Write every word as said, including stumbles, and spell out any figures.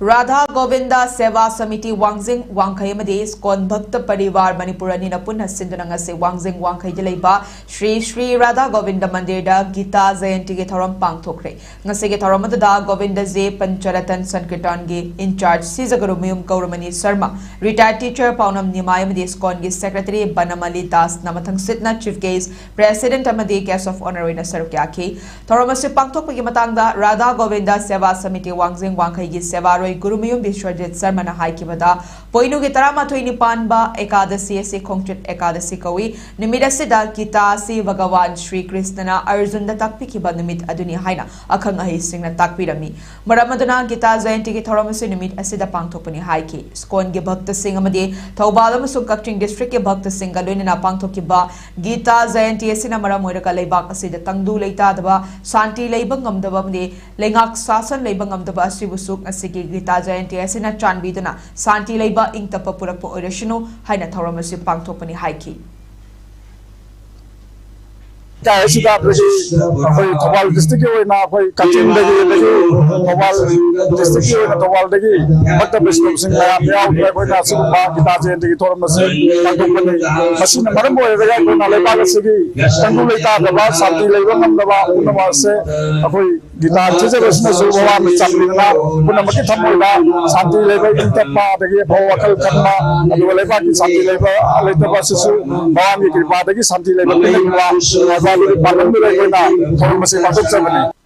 ꯔꯥꯙꯥ ꯒꯣꯕꯤꯟꯗ ꯁꯦꯕꯥ ꯁꯃꯤꯇꯤ ꯋꯥꯡꯖꯤꯡ ꯋꯥꯡꯈꯩ ꯑꯃꯗꯤ ꯏꯁꯀꯣꯟ ꯚꯛꯇ ꯄꯔꯤꯋꯥꯔ ꯃꯅꯤꯄꯨꯔ ꯑꯅꯤꯅ ꯄꯨꯟꯅ ꯁꯤꯟꯗꯨꯅ ꯉꯁꯤ ꯋꯥꯡꯖꯤꯡ ꯋꯥꯡꯈꯩꯗ ꯂꯩꯕ ꯁ꯭ꯔꯤ ꯁ꯭ꯔꯤ ꯔꯥꯙꯥ ꯒꯣꯕꯤꯟꯗ ꯃꯟꯗꯤꯔꯗ ꯒꯤꯇꯥ ꯖꯌꯟꯇꯤꯒꯤ ꯊꯧꯔꯝ ꯄꯥꯡꯊꯣꯛꯈ꯭ꯔꯦ꯫ ꯉꯁꯤꯒꯤ ꯊꯧꯔꯝ ꯑꯗꯨꯗ ꯒꯣꯕꯤꯟꯗ ꯖꯦ ꯄꯟꯆꯔꯇꯟ ꯁꯟꯀꯤꯔꯇꯟꯒꯤ incharge Sijagurumayum Kourmani Sharma, retired teacher ꯄꯥꯎꯅꯝ ꯅꯤꯃꯥꯏ ꯑꯃꯗꯤ ꯏꯁꯀꯣꯟꯒꯤ ꯁꯦꯀ꯭ꯔꯦꯇꯔꯤ ꯕꯅꯃꯂꯤ ꯗꯥꯁꯅ ꯃꯊꯪꯁꯤꯠꯅ ꯆꯤꯐ ꯒꯦꯁ꯭ꯠ, ꯄ꯭ꯔꯦꯁꯤꯗꯦꯟꯠ ꯑꯃꯗꯤ ꯒꯦꯁ꯭ꯠ ꯑꯣꯐ ꯑꯣꯅꯔ ꯑꯣꯏꯅ ꯁꯔꯨꯛ ꯌꯥꯈꯤ꯫ ꯊꯧꯔꯝ ꯑꯁꯤ ꯄꯥꯡꯊꯣꯛꯄꯒꯤ ꯃꯇꯥꯡꯗ ꯔꯥꯙꯥ ꯒꯣꯕꯤꯟꯗ ꯁꯦꯕꯥ ꯁꯃꯤꯇꯤ ꯋꯥꯡꯖꯤꯡ ꯋꯥꯡꯈꯩꯒꯤ ꯁꯦꯕꯥꯔꯣꯏ ꯒꯨꯔꯨꯃꯌꯨꯝ ꯕꯤꯁ꯭ꯋꯖꯤꯠ ꯁꯔꯃꯅ ꯍꯥꯏꯈꯤꯕꯗ, ꯄꯣꯏꯅꯨꯒꯤ ꯇꯔꯥꯃꯥꯊꯣꯏꯅꯤ ꯄꯥꯟꯕ ꯑꯦꯀꯥꯗꯁꯤ ꯑꯁꯤ ꯈꯣꯡꯆꯨꯠ ꯑꯦꯀꯥꯗꯁꯤ ꯀꯧꯏ꯫ ꯅꯨꯃꯤꯠ ꯑꯁꯤꯗ ꯒꯤꯇꯥ ꯑꯁꯤ ꯚꯒꯋꯥꯟ ꯁ꯭ꯔꯤ ꯀ꯭ꯔꯤꯁꯅꯅ ꯑꯔꯖꯨꯟꯗ ꯇꯥꯛꯄꯤꯈꯤꯕ ꯅꯨꯃꯤꯠ ꯑꯗꯨꯅꯤ ꯍꯥꯏꯅ ꯑꯈꯪ ꯑꯍꯩꯁꯤꯡꯅ ꯇꯥꯛꯄꯤꯔꯝꯃꯤ꯫ ꯃꯔꯝ ꯑꯗꯨꯅ ꯒꯤꯇꯥ ꯖꯌꯟꯇꯤꯒꯤ ꯊꯧꯔꯝ ꯑꯁꯤ ꯅꯨꯃꯤꯠ ꯑꯁꯤꯗ ꯄꯥꯡꯊꯣꯛꯄꯅꯤ ꯍꯥꯏꯈꯤ꯫ ꯏꯁꯀꯣꯟꯒꯤ ꯚꯛꯇꯁꯤꯡ ꯑꯃꯗꯤ ꯊꯧꯕꯥꯜ ꯑꯃꯁꯨꯡ ꯀꯛꯆꯤꯡ ꯗꯤꯁꯇ꯭ꯔꯤꯛꯀꯤ ꯚꯛꯇꯁꯤꯡꯒ ꯂꯣꯏꯅꯅ ꯄꯥꯡꯊꯣꯛꯈꯤꯕ ꯒꯤꯇꯥ ꯖꯌꯟꯇꯤ ꯑꯁꯤꯅ ꯃꯔꯝ ꯑꯣꯏꯔꯒ ꯂꯩꯕꯥꯛ ꯑꯁꯤꯗ ꯇꯪꯗꯨ ꯂꯩꯇꯥꯗꯕ, ꯁꯥꯟꯇꯤ ꯂꯩꯕ ꯉꯝꯗꯕ ꯑꯃꯗꯤ ꯂꯩꯉꯥꯛ ꯁꯥꯁꯟ ꯂꯩꯕ ꯉꯝꯗꯕ ꯑꯁꯤꯕꯨꯁꯨ ꯉꯁꯤꯒꯤ ꯒꯤꯇꯥ ꯖꯌꯟꯇꯤ ꯑꯁꯤꯅ ꯆꯥꯟꯕꯤꯗꯨꯅ ꯁꯥꯟꯇꯤ ꯂꯩꯕ, ꯏꯪ ꯇꯞꯄ ꯄꯨꯔꯛꯄ ꯑꯣꯏꯔꯁꯅꯨ ꯍꯥꯏꯅ ꯊꯧꯔꯝ ꯑꯁꯤ ꯄꯥꯡꯊꯣꯛꯄꯅꯤ ꯍꯥꯏꯈꯤ꯫ ꯂꯩꯀꯥꯏ ꯑꯁꯤꯗ ꯑꯩꯈꯣꯏꯒꯤ, ꯑꯩꯈꯣꯏ ꯊꯧꯕꯥꯜ ꯗꯤꯁꯇ꯭ꯔꯤꯛꯀꯤ ꯑꯣꯏꯅ ꯑꯩꯈꯣꯏ ꯀꯛꯆꯤꯡꯗꯒꯤ, ꯑꯗꯒꯤ ꯊꯧꯕꯥꯜ ꯗꯤꯁꯇ꯭ꯔꯤꯛꯀꯤ ꯑꯣꯏꯅ ꯊꯧꯕꯥꯜꯗꯒꯤ ꯚꯛꯇ ꯕꯩꯁꯅꯕꯁꯤꯡ ꯃꯌꯥꯝ ꯌꯥꯎꯗꯨꯅ ꯑꯩꯈꯣꯏꯅ ꯑꯁꯤꯒꯨꯝꯕ ꯒꯤꯇꯥ ꯖꯌꯟꯇꯤꯒꯤ ꯊꯧꯔꯝ ꯑꯁꯤ ꯄꯥꯡꯊꯣꯛꯄꯅꯤ꯫ ꯃꯁꯤꯅ ꯃꯔꯝ ꯑꯣꯏꯔꯒ ꯑꯩꯈꯣꯏꯅ ꯂꯩꯕꯥꯛ ꯑꯁꯤꯒꯤ ꯇꯪꯗꯨ ꯂꯩꯇꯥꯗꯕ, ꯁꯥꯟꯇꯤ ꯂꯩꯕ ꯉꯝꯗꯕ ꯄꯨꯝꯅꯃꯛ ꯑꯁꯦ ꯑꯩꯈꯣꯏ ꯒꯤꯇꯥ ꯊꯤꯖꯕꯁꯤꯅꯁꯨ ꯃꯃꯥꯅ ꯆꯥꯟꯕꯤꯗꯨꯅ ꯄꯨꯝꯅꯃꯛꯀꯤ ꯊꯃꯣꯏꯗ ꯁꯥꯟꯇꯤ ꯂꯩꯕ, ꯏꯪ ꯇꯞꯄ, ꯑꯗꯒꯤ ꯑꯐꯕ ꯋꯥꯈꯜ ꯈꯟꯕ, ꯑꯗꯨꯒ ꯂꯩꯕꯥꯛꯀꯤ ꯁꯥꯟꯇꯤ ꯂꯩꯕ ꯂꯩꯇꯕ ꯑꯁꯤꯁꯨ ꯃꯃꯥꯒꯤ ꯀ꯭ꯔꯤꯄꯥꯗꯒꯤ ꯁꯥꯟꯇꯤ ꯂꯩꯕ ꯄꯤꯅꯕ ꯍꯥꯏꯕ ꯑꯗꯨꯒꯤ ꯄꯥꯟꯗꯝꯗꯨꯗ ꯑꯩꯈꯣꯏꯅ ꯊꯧꯔꯝ ꯑꯁꯤ ꯄꯥꯡꯊꯣꯛꯆꯕꯅꯤ꯫